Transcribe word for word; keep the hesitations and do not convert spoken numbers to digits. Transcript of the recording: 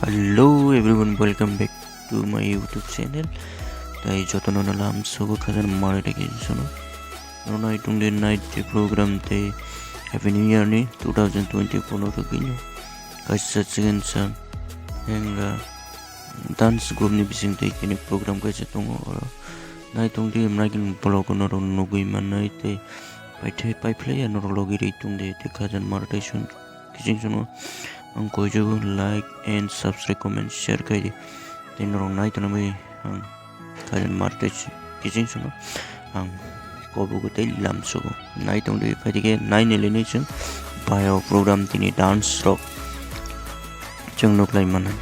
Hello everyone, welcome back to my YouTube channel. Tai jotono no lam sogo khajan marai regi sono. Nonai tungde night day program tei Happy New Year ni two thousand twenty-four no rwgwino kaisa chicken sa henga dance group ni bising tei kini program kaisa tongo oro. Nai tungde nai vlog no rok nugwi mannai tei paithai paiphlai ya norok logi ri tungde tei khajan marai tei sun kiching sono. Ang koijago like and subscribe, comment, share khaidi. Tei norok nai tongna bagwi ang khajan marai tei kiching sono. Ang kobugo tei lamsogo. Nai tongdi phaidi khe nai nai lini chwng bio program tini dance rok chwng nuklai mano.